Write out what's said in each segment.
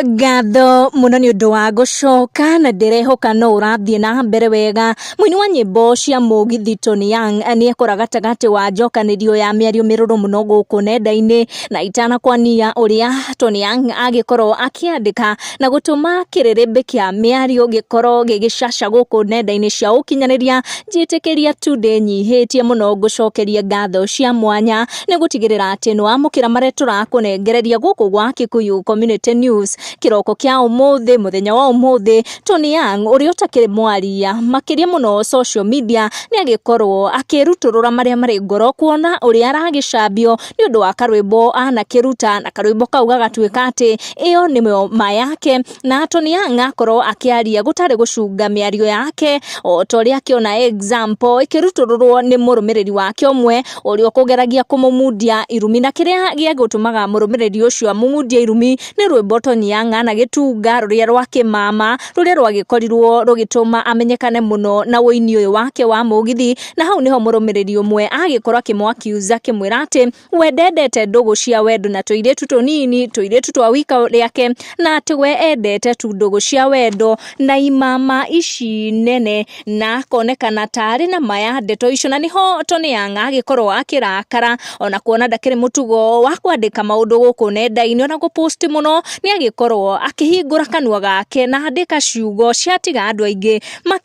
Ngatho mũno nĩ ũndũ wa gũcoka na ndĩrehoka no ũrathiĩ na mbere wega. Mũini wa nyĩmbo cia mũgithi Tony Young nĩ ekora gatagatĩ wa njokanĩrio ya mĩario mĩrũrũ mũno gũkũ nenda-inĩ, na itanakwania ũrĩa Tony Young agĩkorwo akĩandĩka na gũtũma kĩrĩrĩmbĩ kĩa mĩario gĩkorwo gĩgĩcaca gũkũ nenda-inĩ cia ũkinyanĩria, njĩtĩkĩria tu ndĩnyihĩtie mũno ngũcokerie ngatho cia mwanya nĩ gũtigĩrĩra atĩ nĩ wamũkĩra marĩa tũrakũnengereria gũkũ gwa Kikuyu Community News. Kĩroko kĩa ũmũthĩ, mũthenya wa ũmũthĩ, Tony Young ũrĩa ũtakĩrĩ mwaria makĩria mũno social media nĩ agĩkorwo akĩrutũrũra marĩa marĩ ngoro kuona ũrĩa aragĩcambio nĩ ũndũ wa karwĩmbo anakĩruta, na karwĩmbo kau gagatuĩka atĩ ĩyo nĩyo ma yake, na Tony Young akorwo akĩaria gũtarĩ gũcunga mĩario yake o ta ũrĩa akĩona example ĩkĩrutũrũrwo nĩ mũrũmĩrĩri wake ũmwe ũrĩa ũkũgeragia kũmũmundia irumi, na kĩrĩa gĩagũtũmaga mũrũmĩrĩri ũcio amũmundie irumi nĩ rwĩmbo Tony Young anagĩtunga rũrĩa rwa kĩmama, rũrĩa rwagĩkorirwo rũgĩtũma amenyekane mũno na ũini ũyũ wake wa mũgithi. Na hau nĩho mũrũmĩrĩri ũmwe agĩkorwo akĩmũ accuse, akĩmwĩra atĩ we ndendete ndũgũ cia wendo na tũirĩtu tũnini, tũirĩtu twa wika rĩake, na atĩ we endete tu ndũgũ cia wendo na imama ici nene, na akonekana tarĩ na ma ya ndeto icio. Na nĩho Tony Young agĩkorwo akĩrakara ona kuona ndakĩrĩ mũtugo wa kwandĩka maũndũ gũkũ nenda-inĩ ona gũpost mũno, nĩ agĩkorwo akĩhingũra kanua gake na andĩka ciugo ciatiga andũ aingĩ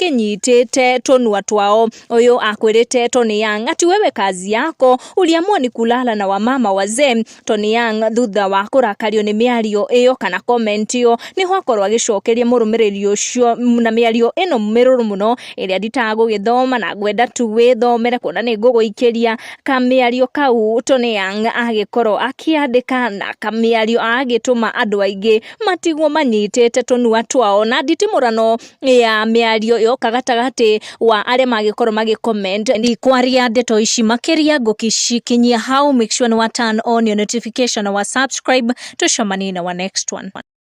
makĩnyitĩte tũnua twao. Ũyũ akwĩrĩte Tony Young ati wewe kazi yako uliamua ni kulala na wamama wazee. Tony Young thutha wa kũrakario nĩ mĩario ĩyo kana comment ĩyo, nĩho akorwo agĩcokeria mũrũmĩrĩri ũcio na mĩario ĩno mĩrũrũ mũno ĩrĩa nditagũgĩthoma na ngwenda tu wĩthomere kuona nĩ ngũgũikĩria kamĩario kau Tony Young agĩkorwo akĩandĩka, na kamĩario agĩtũma andũ aingĩ matigwo manyitĩte tũnua twao, na nditimũrano ya mĩario yoka gatagatĩ wa arĩa magĩkorwo magĩ comment. Ndikwaria ndeto ici makĩria, ngũkĩcikinyia hau. Make sure nĩ wa turn on your notification na wa subscribe. Tucemanie na wa next one.